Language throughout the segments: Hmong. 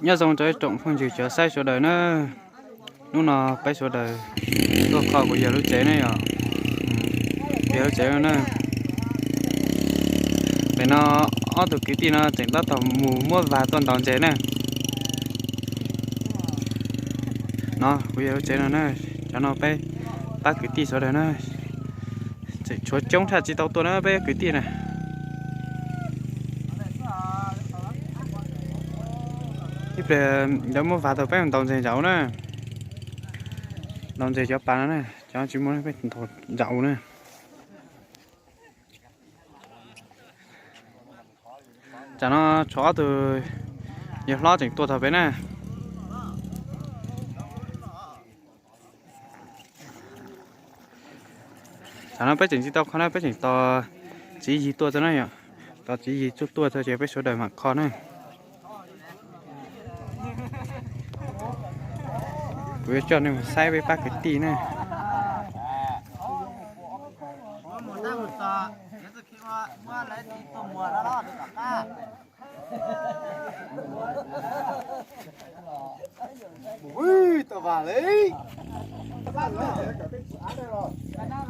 Nyob zoo rau ib tsoom phooj ywg cov saib sawv daws na. Hnub no peb sawv daws tuaj kho kuv yawg lub tsev ne yom. Kuv yawg lub tsev no na. Nim no ob tug kwv tij no tseem tab tom mus muab vas tuaj ntaus ntses na. No kuv yawg lub tsev no na. Cov no peb pab kwv tij sawv daws na. Tseem tshuav coob tshaj tsis tau tuaj na peb kwv tij na. Ib pliag lawv muab vas tau peb mus ntaus ntses ntsaum na. Ntaus ntses cov pas no na, cov tsis muaj peb ntaus ntsaum na. Tsam no tshuav ob tug yawg hlob tseem tuaj tog peb na. Tsam no peb tseem tsis tau kho na, peb tseem tos txiv yig tuaj txog na yom. Tos txiv yig tuaj txog ces peb sawv daws mam kho na. Kuv yuav coj nej mus saib peb pab kwv tij na.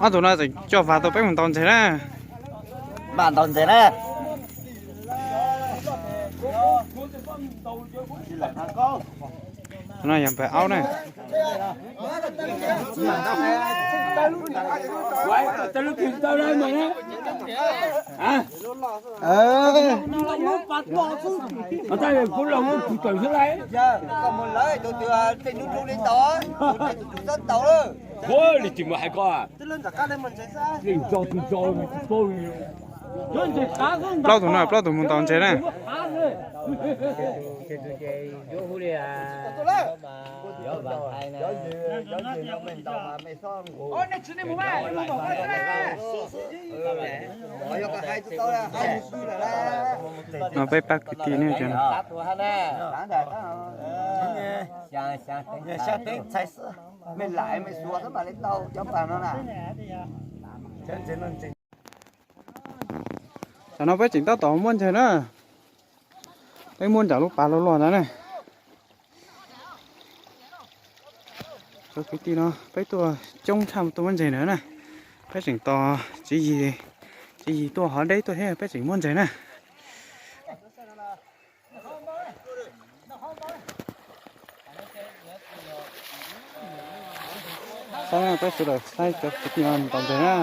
Ob tug no tseem coj vas tau peb mus ntaus ntses na. Mas ntaus ntses na. No yog npawg Aub na. Plaub tug no, plaub tug mus ntaus ntses na. No peb pab kwv tij ne. Tam no peb tseem tab tom muab ntses na. Peb muab nram lub pas luaj luaj ntawd na. Cov kwv tij no peb tuaj coob tshaj tuaj muab ntses ntawd na. Peb tseem tos txiv yig, txiv yig tuaj hov deb tuaj thiab peb tseem muab ntses na. Saib peb sawv daws saib cov kwv tij no ntaus ntses na.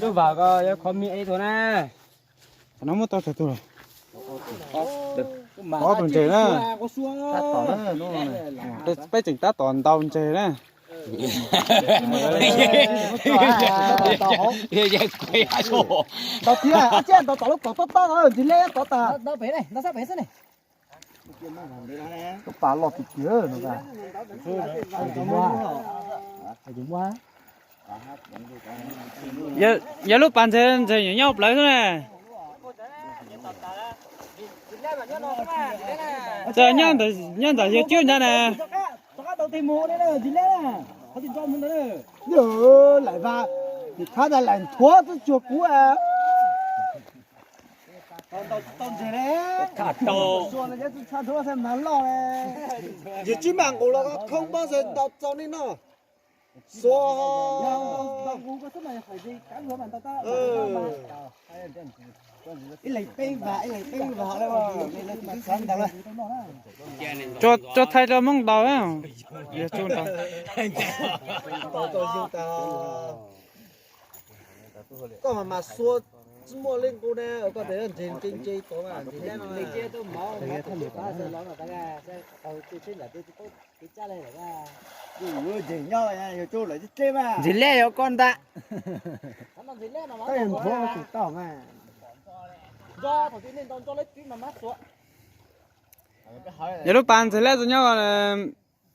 Lub vas ko yuav khov me ib tug na. Tam no muab tau tsawg tug lawm? Ob tug ntses na. Peb tseem tab tom ntaus ntses na. Ntaus thiab, ntaus tom lub kaum tob tob ntses lej tod tas. Lub pas loj tiag tiag no. Yog lub pas ntses, ntses nyob plawv xwb na. Nyob ntawm yawg Cub ntag na. Laim vas, nim qhab ntawd laim nthuav twb tsuag kuv. Yawg Cub mam nqus los khoob pob xwb ntaus txaus nej noj. Xuas. Ib leeg peb vas, ib leeg peb vas. Tso thaiv rau Hmoob ntaus. Koj mas mas xuas tsis muaj leej qub na, koj tias ntses ntse ntse tod mas ntses lab no. Ntses nyob yog lawv tib teb mas. Ntses lab yog koj ntag. Nthuav tus toj mas. Yog lub pas ntses lab txawm nyob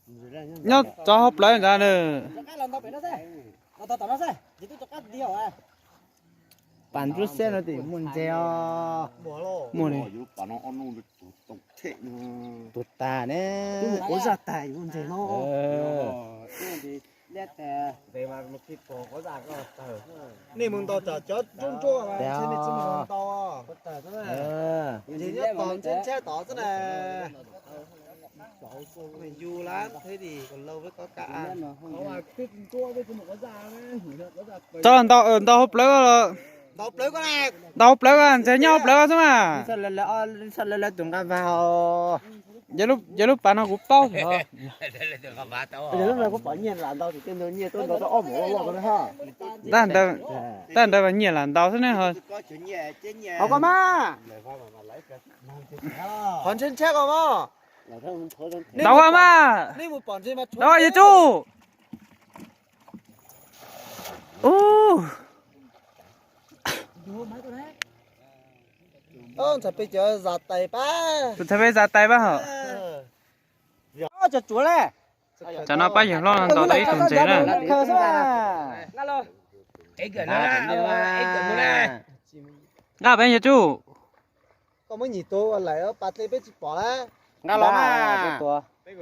Nyob rov hauv plawv ntawd nws. Pas nruab xeb no tim muaj ntses os. Muaj li. Tus tas ne. Quav zaj tas muaj ntses no. Nej mus ntaus tsam cov ntsuab ntsuab mas ntshe nej tsis mus ntaus. Ntshe nyob tod ntshe ntshe tod xwb na. Yus lab thiab di kom lauj peb koj ka. Tso ntaus, ntaus hauv plawv ko los. Ntaus hauv plawv ko, ntaus hauv plawv ko, ntshe nyob hauv plawv ko xwb mas. Yog lub pas no kuv paub. Tab ntawd mas nyiaj lam ntaus xwb ne ho. Qhov ko mas. Qhov ntshe ntshe ko mas. Ntaus ko mas. Ntaus yog tsuj. Ub. Ntxhais peb cov zas tais pab. Tus ntxhais peb zas tais pab hos. Tsam no pab yawg hlob no ntaus tau ib tug ntses na. Nqa peb yawg tsuj. Koj muab nyuam tus lawm pas dlej peb tsis pom lawm. Nqa los mas. Peb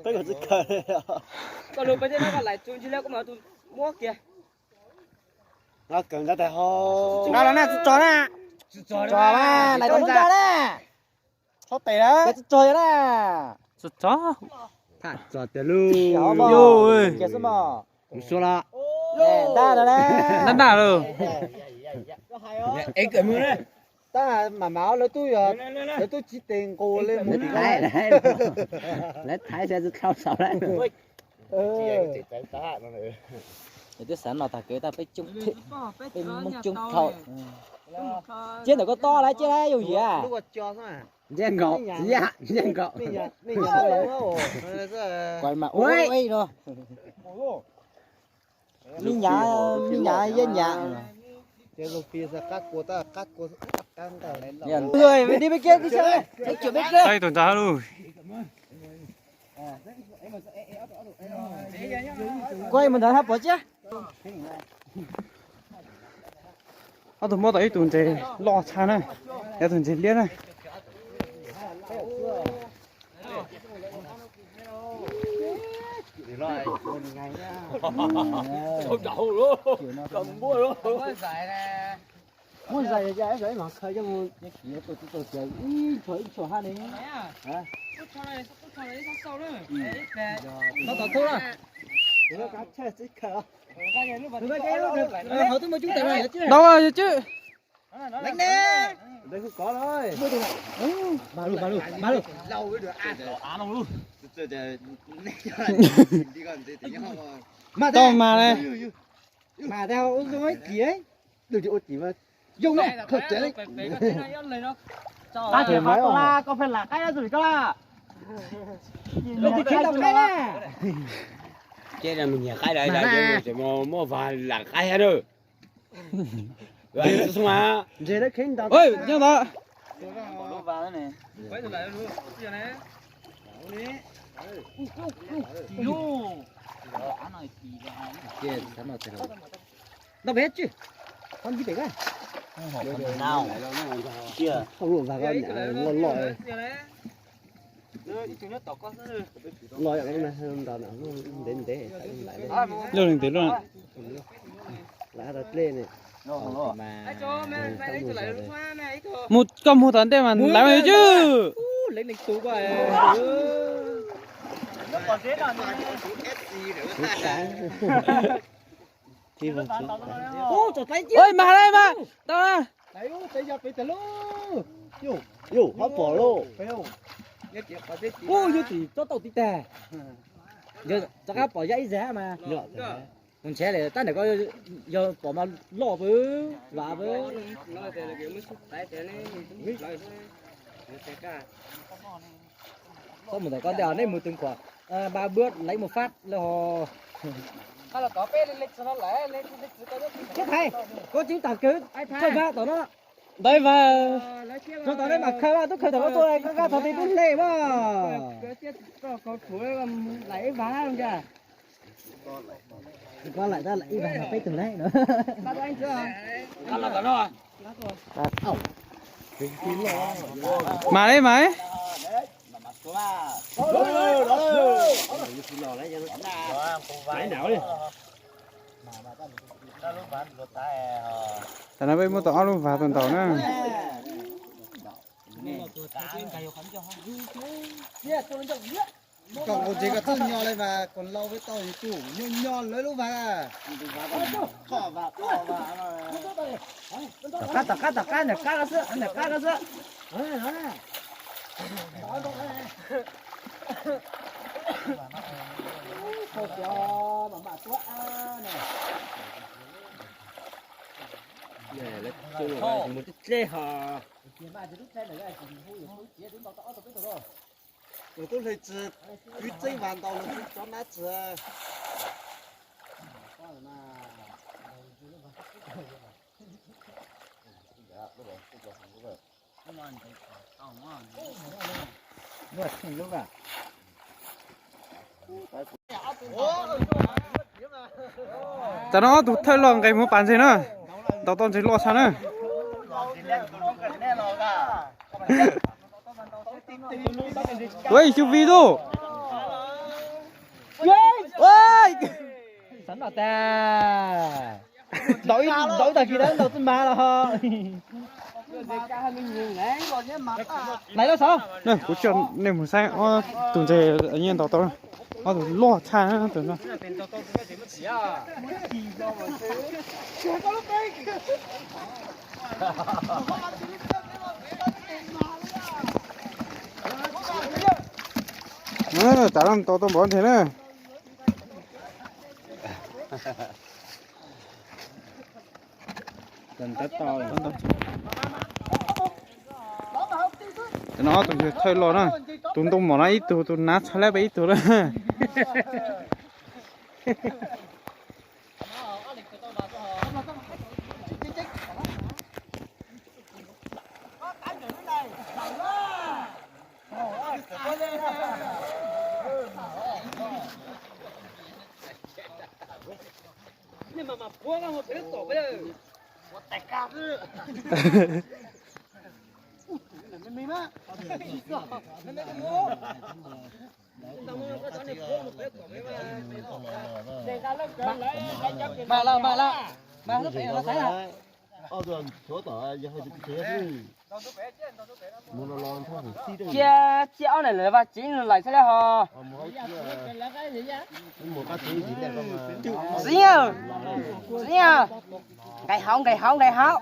kawg tsis kawg. Koj lug peb tej no koj lais tsu ntsis lawm koj mam tus muab kiag. Nqa kawg nqa tais ho. Nqa los na, tsis tso na. Tsis tso na, lais tau lub nra na. Txhob tes na. Tsis tso na. Tsis tso. Tso tiag lub. Kiag xwb mog. Kuv suav los. Ntab ntab lawm. Tab mam mam lawv tub, lawv tub tsis tes nqus li mus. Lawv thaiv xav tsis dhau saum lawm. Twb xav no tag kev tab peb coob thiab, peb muab coob dhau. Ciab ntawm koj tob lawm, ciab lawm yooj yim. Ntsej nkaus, ntsej nkaus. Kuv mas ua no. Me nyuam, me nyuam yeb nyuam. Tib peb kiag tib sab. Tau ib tug ntag lug. Kuv mus ntawd hab pom tsiab. Ob tug muab tau ib tug ntses loj tshaj na, yog tug ntses liab na. Muab zais, ib mam khaws coj mus ib tshua ib tshua hab ne. Tau tau tub na. Ntau yog tswb. Tau mas ne. Mas tau ua zoo ib kis, ua kis mas zoo no. Koj pheej lam qaib txug li koj la. Ces muaj vas lam qaib thiab na. Nyob ntawd. Ntau pem tswj, qhov ncig pem ko. Hauj lwm vas ko loj loj. Loj yom, ntev ntev. Loj li ntev loj. Lawv tau dlej ne. Mus, koj mus tom ntej mas lawv tswj. Ua mas lawm mas tau na. Yus, hab pom lauj. Ub, yog tim tsob tauj tib tag. Rov qab pom yaj ib zag mas. Mus ntshe li tab ntawm ko yog pom mas loj pw, vam pw. Txhob mus ntawm ko ntej, nej mus tws khuam, ba npuab laiv mus fab lawm hos. Thiab thaiv, koj tseem tawm kawg, thawj npab tom no. Ntau ib vag. Tso tom nej mam khaws, tub khaws tom no tuaj, koj nqa tog tej tub hle mas. Koj laim ib vag no peb tug lawm no. Mas li mas. Tam no peb muab tau ob lub vag tau ntau na. Koj nqus ntses koj txawj nyo li mas kom lau peb tau yus tus nyo nyo lawv lub vag. Tom qab tom qab tom qab, nram qab ko xwb, nram qab ko xwb. Mus dleb dleb ho. Tus tub hle tsis kwv txeeb vas ntau los tsis tov nab tsis. Tam no ob tug thawj loj nqes mus pas ntses na, ntaus tau ntses loj tshaj na. Ua xyu vi tuj. Xav noj tas. Ntaus ib tag kis ntaus txij mas los ho. Laiv loj xav. Kuv coj nej mus saib ob tug ntses nyiaj ntaus tau, ob tug loj tshaj tus no. Tam no tau tau npaum ntses na. Tam no ob tug thawj loj na, tus ntoo mom no ib tug, tus nav txhais lab peb ib tug na. Mas lawm, mas lawm, mas lawm, mas lawm. Cia, cia ob niag lawv vaj tsev no lais xwb lawm ho. Txiv, txiv, nqaim hauv, nqaim hauv, nqaim hauv.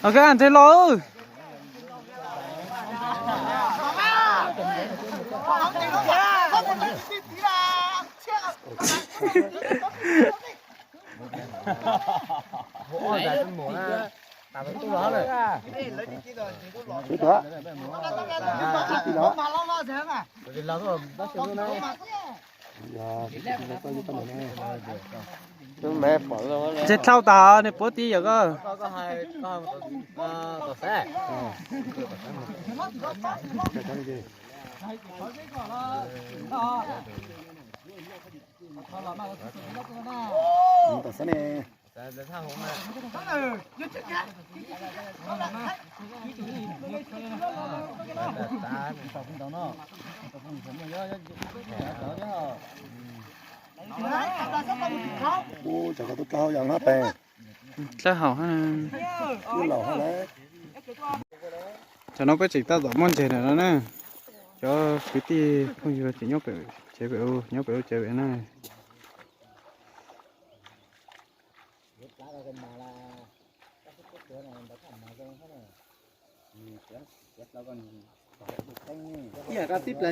Ok, ntses los. Ntses dhau tas nej puav ti yog koj. Ub, tsam koj tub dlawb hau yog hab pes. Dlawb hau hab. Ub, laus hab lawm. Tsam no peb tseem tab tom muab ntses ntawm no na. Cov kwv tij phooj ywg tseem nyob pem tsev pem u, nyob pem u tsev pem na. Ib yam rau tib plag